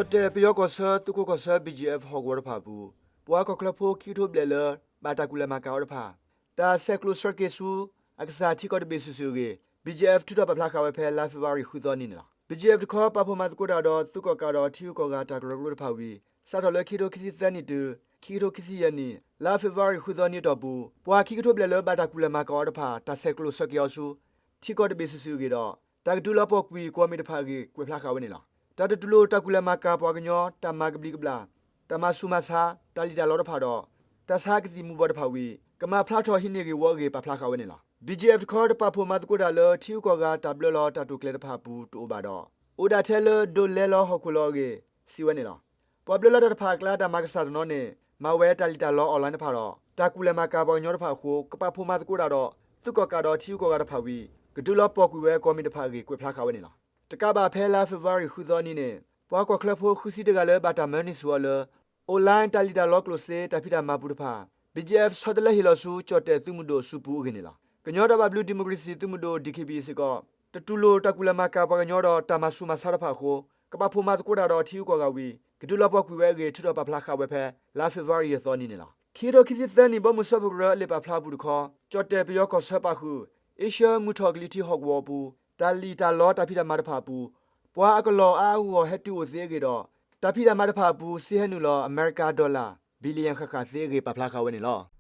ကၠီၣ်တဲၣ်ပယီၤကီၢ်ဆၢ သုးခိးကီၢ်ဆၢ ဘီၣ်ကၠံၣ်အဲၣ် ဟီၣ်ကဝီၤတဖၣ်အပူၤ ပှၤကီၢ်ချၢဖိခံကထိဘျဲၣ်လၢ ဘၣ်တၢ်ကူၣ်လဲၤမၤကၤအီၤတဖၣ် တၢ်ဆဲးကျိးဆှၢက့ၤဆူ အကစၢ်ထံကီၢ်တဘ့ၣ်စုာ်စုာ်အဂ့ၢ် ဘီၣ်ကၠံၣ်အဲၣ် ထုးထီၣ်ပာ်ဖျါဃာ်ဝဲဖဲ လါဖ့ၤဘြူၤအါရံၤ ဃုသီနံၤန့ၣ်လီၤ. ဘီၣ်ကၠံၣ်အဲၣ်တခီ ပာ်ဖှိၣ်မၤသကိးတၢ်ဒီး သုးကီၣ်ကးဒီးထံဂုၤကီၢ်ဂၤတၢ်ကရၢကရိတဖၣ်ဝံၤ စးထီၣ်လၢခံကထိခံဆံသၢနံၣ်တုၤ ခံကထိခံဆံယဲၢ်နံၣ် လါဖ့ၤဘြူၤအါရံၤ ဃုသီနံၤအတီၢ်ပူၤ ပှၤခံကထိဘျဲၣ်လၢဘၣ်တၢ်ကူၣ်လဲၤမၤကၤအီၤတဖၣ် တၢ်ဆဲးကျိးဆှၢက့ၤအီၤဆူ ထံကီၢ်တဘ့ၣ်စုာ်စုာ်အဂ့ၢ်ဒီး တၢ်ကတုၤလီၤပှီၢ်ကွံာ်ကွီၢ်မ့ၢ်တဖၣ်အဂ့ၢ် ကွဲးဖျါဃာ်ဝဲန့ၣ်လီၤ. တၢ်တတူၢ်လိာ်တၢ်ကူၣ်လဲၤမၤကၤပှၤကညီ တၢ်မၤကဘျံးကဘျၣ်, တၢ်မၤဆူးမၤဆါ, တၢ်လံၣ်တၢ်လီတဖၣ်ဒီး တၢ်ဆါကသံၣ်မူၤဘှီးတဖၣ်ဝံၤ ကမၤဖျါထီၣ်ဟံးန့ၢ်ဂ့ၢ်ဝီအဂ့ၢ် ပာ်ဖျါဃာ်ဝဲန့ၣ်လီၤ. ဘီၣ်ကၠံၣ်အဲၣ်တခီ တပာ်ဖှိၣ်မၤသကိးတၢ်လၢ ထံဂုၤကီၢ်ဂၤတၢ်ဘျၢလီၤတၢ်တိာ်ကျဲၤတဖၣ်အပူၤတအိၣ်ဘၣ်ဒီး အိၣ်ဒၣ်ထဲလၢဒိးလဲလီၤဟီၣ်ခိၣ်လီၤအဂ့ၢ် စံးဝဲန့ၣ်လီၤ. ပှၤဘျၢလီၤတၢ်တဖၣ်အကျါ တၢ်မၤကစၢ်တနီၤန့ၣ် မၤဝဲတၢ်လံၣ်တၢ်လီ online တဖၣ်ဒီး တၢ်ကူၣ်လဲၤမၤကၤပှၤကညီတဖၣ်အဃိ ကပာ်ဖှိၣ်မၤသကိးတၢ်ဒီး သုးကီၣ်ကးဒီးထံဂုၤကီၢ်ဂၤတဖၣ်ဝံၤ ကတုၤလီၤပှီၢ်ကွံာ်ဝဲကွီၢ်မ့ၢ်တဖၣ်အဂ့ၢ် ကွဲးဖျါဃာ်ဝဲန့ၣ်လီၤ. တကးဘၣ်ဖဲလါဖ့ၤဘြူၤအါရံၤ ဃုသီနံၤန့ၣ် ပှၤကီၢ်ချၢဖိဃုဆံတဂၤလၢဘၣ်တၢ်မၢန့ၢ်ဆူၣ်အီၤလၢ online တၢ်လံၣ်တၢ်လီကျိၣ်စ့ တၢ်ဖံးတၢ်မၤပူၤတဖၣ် ဘီၣ်ကၠံၣ်အဲၣ် ဆီတလဲဟ့ၣ်လီၤဆူ ကၠီၣ်တဲၣ်သုးမုၢ်ဒိၣ်အစုပူၤအဂ့ၢ်န့ၣ်လီၤ. ကညီတၢ်ဘၣ်ဘျုးဒံၣ်မိၣ်ကရ့ၣ်စံၣ်သုးမုၢ်ဒိၣ် DKBA စ့ၢ်ကီး တတူၢ်လိာ်တၢ်ကူၣ်လဲၤမၤကၤပှၤကညီဒီးတၢ်မၤဆူးမၤဆါတဖၣ်အဃိ ကပာ်ဖှိၣ်မၤသကိးတၢ်ဒီးထံဂုၤကီၢ်ဂၤဝံၤ ကတုၤလီၤပှီၢ်ကွံာ်ဝဲအဂ့ၢ် ထုးထီၣ်ပာ်ဖျါဃာ်ဝဲဖဲ လါဖ့ၤဘြူၤအါရံၤ ယဲၢ်သီနံၤန့ၣ်လီၤ. ခံကထိခံဆံသၢနံၣ် ဘီမုၢ်စၢဖှိၣ်ကရၢအလံာ်ပာ်ဖျါအပူၤတခီ ကၠီၣ်တဲၣ်ပယီၤကီၢ်ဆၢပာ်ဃုာ် အ့ရှၢၣ်မုၢ်ထီၣ်ကလံၤထံးဟီၣ်ကဝီၤအပူၤ တၢ်လံၣ်တၢ်လီတၢ်ဖံးတၢ်မၤတဖၣ်အပူၤ ပှၤအကလီၢ်အါအါဂီၢ်ဂီၢ်ဟဲတုၤအိၣ်သ့အဂ့ၢ်ဒီး တၢ်ဖံးတၢ်မၤတဖၣ်အပူၤ စ့ဟဲနုာ်လီၤ အမဲရကၤ dollar billion ဃၣ်ဃၣ်သ့အဂ့ၢ် ပာ်ဖျါဃာ်ဝဲန့ၣ်လီၤ.